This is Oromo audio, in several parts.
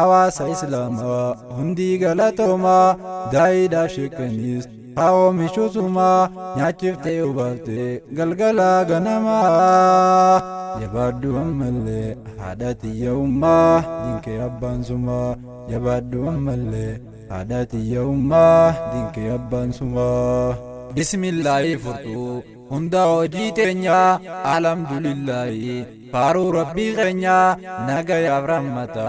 Hawaasa Islaamaa hundii galatoomaa, daa'iidhaaf sheekaniis haa oomishuusumaa nyaachiftee obaaftee galgalaa ganamaa. Jabaadhu ammallee haadha tiyya ummaa dinkee abbaan sumaa. Jabaadhu ammallee haadha tiyya ummaa dinkee abbaan sumaa. Bismillaahi furtuu hunda hojii teenyaa, alhamdulillaahi faaruu rabbii keenyaa, nagayaaf rahmata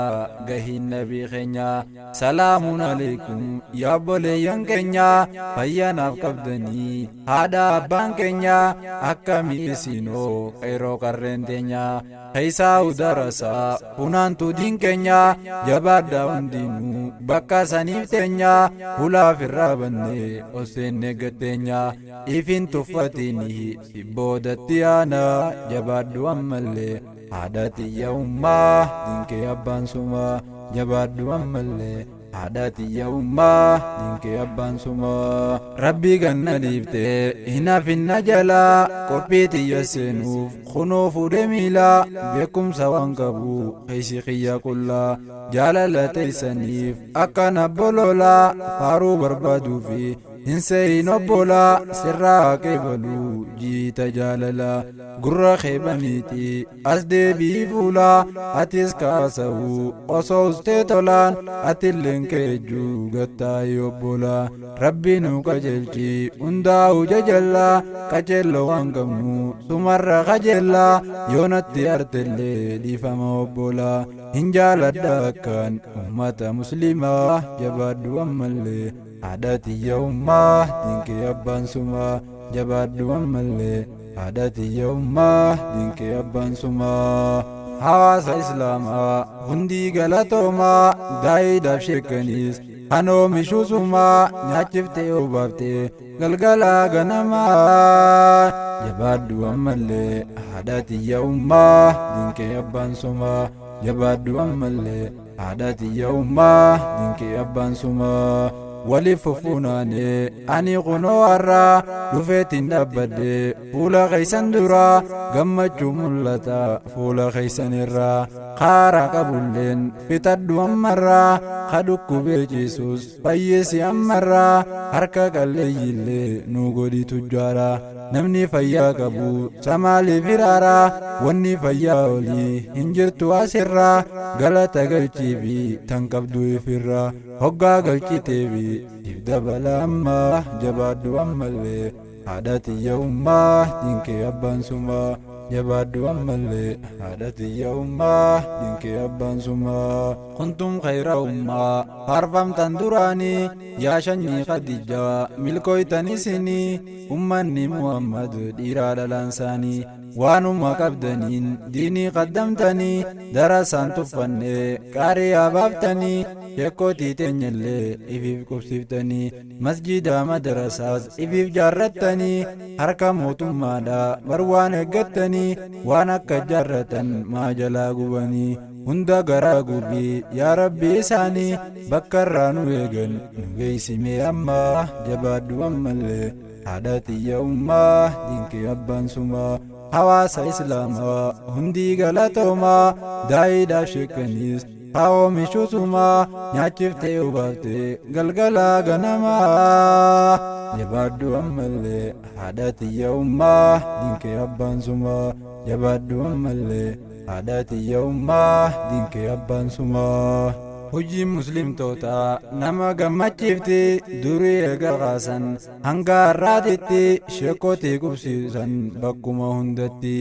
gahiin nabii keenyaa. Salaamuun alaikum yaa obboleeyyan keenyaa, fayyanaaf qabdanii haadha abbaan keenyaa, akkamii isinoo qeeroo qarreen teenyaa, keessaa darasaa funaantuu diin keenyaa. Jabaadhaa hundinuu bakka saniif teenyaa, hulaaf irraa bannee ol seennee gatteenyaa, ifin tuffatini si boodatti aanaa. Jabaadhu ammallee haadha tiyya ummaa dinkee abbaan sumaa. Jabaadhu ammallee haadha tiyya ummaa dinkee abbaan sumaa. Rabbii ganna dhiiftee hin hafinna jalaa, qophii tiyya seenuuf kunoo fuudhe miilaa, beekumsa waan qabu keessi kiyya qullaa, jaalala teessaniif akkana bololaa, faaruu barbaaduu fi hin seeyin obbolaa, sirraa qeebaluu jiita jaalalaa, gurra keebaniiti as deebii fuulaa, atis kaasa'uu osoo ustee tolaan, atilleen keejjuu gattaa'ii obbolaa. Rabbi nu qajeelchi hundaa'u jajallaa, qajeelloo waan qabnu sumarra qajeellaa, yoonatti artellee dhiifama obbolaa, hin jaaladha akkaan ummata muslimaa. Jabaadhu ammallee haadha tiyya ummaa dinkee abbaan sumaa. Jabaadhu ammallee haadha tiyya ummaa dinkee abbaan sumaa. Hawaasa Islaamaa hundii galatoomaa, daa'iidhaaf sheekaniis kan oomishuusumaa nyaachiftee obaaftee galgalaa ganamaa. Jabaadhu ammallee haadha tiyya ummaa dinkee abbaan sumaa. Jabaadhu ammallee haadha tiyya ummaa dinkee abbaan sumaa. Waliif fufuunaanee ani kunoo har'aa dhufeetiin dhaabbadhe fuula keessan duraa, gammachuu mul'ata fuula keessan irraa, kaara qabulleen fixadhu ammarraa, ka dhukkubee ciisus fayyisi ammarraa, harka qalleeyyiillee nu godhi tujjaara, namni fayyaa qabu samaaliif hiraaraa, wanni fayyaa olii hin jirtu asirraa, galata galchii fi tan qabdu ifirraa hoggaa galchiteefi if dabala ammaa. Jabaadhu ammallee haadha tiyya ummaa dinkee abbaan sumaa. Jabaadhu ammallee haadha tiyya ummaa dinkee abbaan sumaa. Kuntum khayra ummaa faarfamtan duraanii, yaa shanyii Khadijaa milkooytan isinii, ummanni Muhammad dhiiraa dhalaansaanii, waanuma qabdaniin diinii qaddamtanii, darasaan tuffannee qaariyaa baaftanii, sheekootii teenyallee ifiif qubsiiftanii, masjiida madarasaas ifiif jaarrattanii, harka mootummaadha bar waan eeggattanii, waan akka jaarratan maa jalaa gubanii, hunda garaa gubii yaa rabbi isaanii, bakka irraa nu eegan nu geessimee ammaa. Jabaadhu ammallee haadha tiyya ummaa dinkee abbaan sumaa. Hawaasa Islaamaa hundii galatoomaa, daa'iidhaaf sheekaniis haa oomishuusumaa nyaachiftee obaaftee galgalaa ganamaa. Jabaadhu ammallee haadha tiyya ummaa dinkee abbaan sumaa. Jabaadhu ammallee haadha tiyya ummaa dinkee abbaan sumaa. Hojiin muslimtoota nama gammachiifti, durii eega kaasan hanga har'aatitti, sheekootii qubsiisan bakkuma hundatti,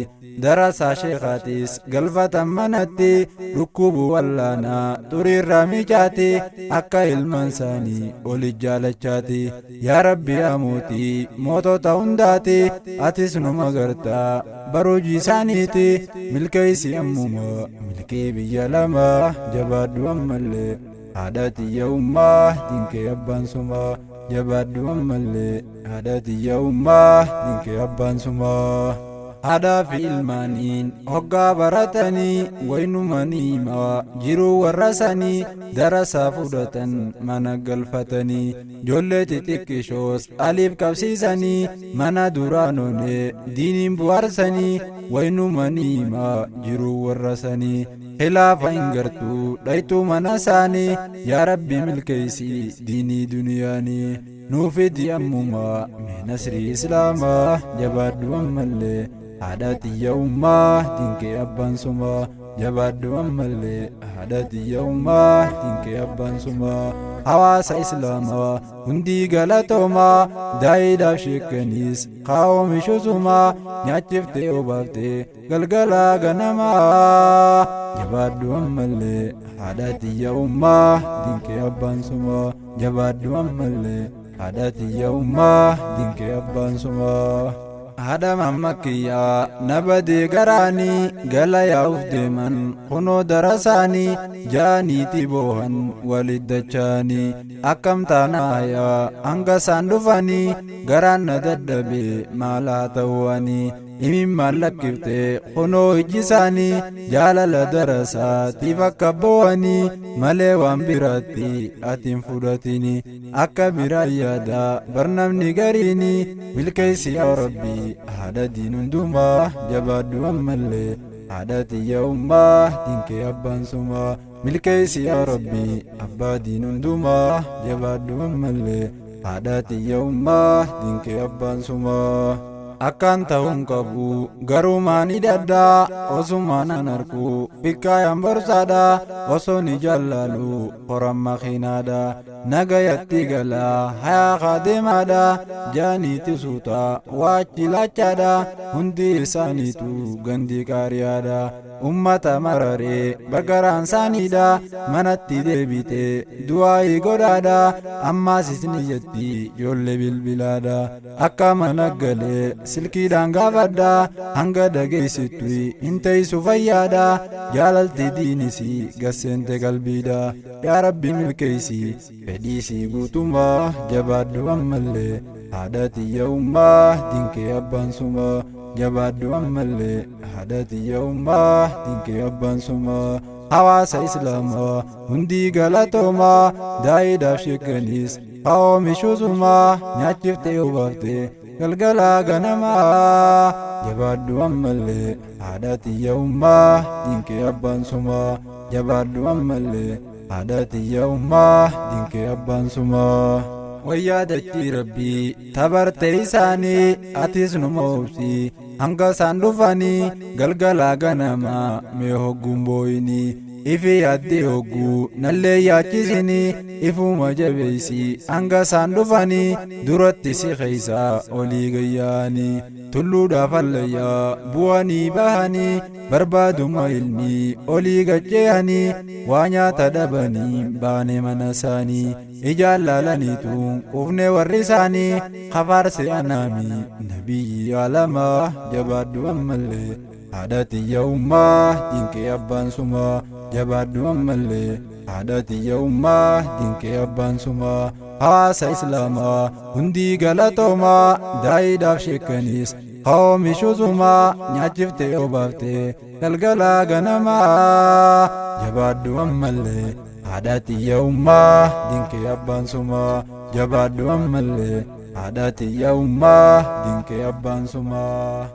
darasaa sheekaatis galfatan manatti, dhukkubu wallaanaa xuriirraa miicaati, akka ilmaan isaanii oli jaalachaati. Yaa rabbi, yaa mootii mootota hundaati, atis numa gartaa baruujii isaaniiti, milkeessi ammuma milkii biyya lama. Jabaadhu ammallee haadha tiyya ummaa dinkee abbaan sumaa. Jabaadhu ammallee haadha tiyya ummaa dinkee abbaan sumaa. Haadhaa fi ilmaaniin hoggaa baratanii, waynuma niimaa jiruu warra sanii, darasaa fudhatan mana galfatanii, ijoollee xixiqqishoos aliif qabsiisanii, mana duraanonee diiniin bu'aarsanii, waynuma niimaa jiruu warra sanii. Khilaafa hin gartuu dhaytuu mana isaanii. Yaa Rabbi milkeeysi diinii duniyaanii. Nuu fidi ammumaa mee nasrii islaamaa. Jabaadhu ammallee haadha tiyya ummaa dinkee abbaan sumaa. Jabaadhu ammallee haadha tiyya ummaa dinkee abbaan sumaa. Hawaasa islaamaa hundii galatoomaa, daa'iidhaaf sheekkaniis haa oomishu sumaa, nyaachiftee obaaftee galgalaa ganamaa. Jabaadhu ammallee haadha tiyya ummaa dinkee abbaan sumaa. Jabaadhu ammallee haadha tiyya ummaa dinkee abbaan sumaa. Haadha mammakiyyaa na badee garaanii, gala yaa'uuf deeman kunoo darasaanii, ja'aniiti boohan walit dachaanii. Akkam taanaayaa hanga isaan dhufanii, garaan na dadhabee maal haa ta'u ani. Imimmaan lakkiftee kunoo ijji isaanii, jaalala darasaatiif akka boo'anii malee waan biraatti ati hin fudhatini. Akka biraa yaada barnamni gariini. Milkeessi yaa Rabbi haadha diin hundumaa. Jabaadhu ammallee haadha tiyya ummaa dinkee abbaan sumaa. Milkeessi yaa Rabbi abbaa diin hundumaa. Jabaadhu ammallee haadha tiyya ummaa dinkee abbaan sumaa. Akkaan ta'uun qabu garuu maani daddaa, osumaan an arku fikkaayaan borsaadha, osoo ni jallaalu horan makiinaadha. Nagayatti galaa hayaa kadeemaadha jaaniiti suuta waachi laachaadha. Hundi isaaniitu gandii qaariyaadha, ummata mararee bargaraan isaaniidha. Manatti deebite du'aayii godhaadha, ammaas isni jetti ijoollee bilbilaadha. Akka mana galee silkiidhaan gaafadha, hanga dhageessittu hin teessu fayyaadha. Jaalalti diinisi gasseente qalbiidha. Yaa Rabbi milkeessi fedhiisii guutummaa. Jabaadhu ammallee haadha tiyya ummaa dinkee abbaan sumaa. Jabaadhu ammallee haadha tiyya ummaa dinkee abbaan sumaa. Hawaasa islaamaa hundii galatoomaa, daa'iidhaaf sheekaniis haa oomishu sumaa, nyaachiftee obaaftee galgalaa ganamaa. Jabaadhu ammallee haadha tiyya ummaa dinkee abbaan sumaa. Jabaadhu ammallee haadha tiyya ummaa dinkee abbaan sumaa. Wayyaa dachii Rabbii tabarte isaanii, atis numa obsi hanga isaan dhufanii. Galgalaa ganamaa mee hogguun booyinii, ifi yaaddee hogguu nallee yaachisinii. Ifuma jabeeysi hanga isaan dhufanii, duratti si keeysaa olii gayyaanii, tulluudhaaf hallayyaa bu'anii bahanii, barbaaduma ilmii olii gacceehanii. Waa nyaata dhabanii baane mana isaanii, ijaan laalaniitu quufne warri isaanii. Kafaarse anaami nabiyyi alamaa. Jabaadhu ammallee haadha tiyya ummaa dinkee abbaan sumaa. Jabaadhu ammallee haadha tiyya ummaa dinkee abbaan sumaa. Hawaasa islaamaa hundii galatoomaa, daa'iidhaaf sheekaniis haa oomishu sumaa, nyaachiftee obaaftee galgalaa ganamaa. Jabaadhu ammallee haadha tiyya ummaa dinkee abbaan sumaa. Jabaadhu ammallee haadha tiyya ummaa dinkee abbaan sumaa.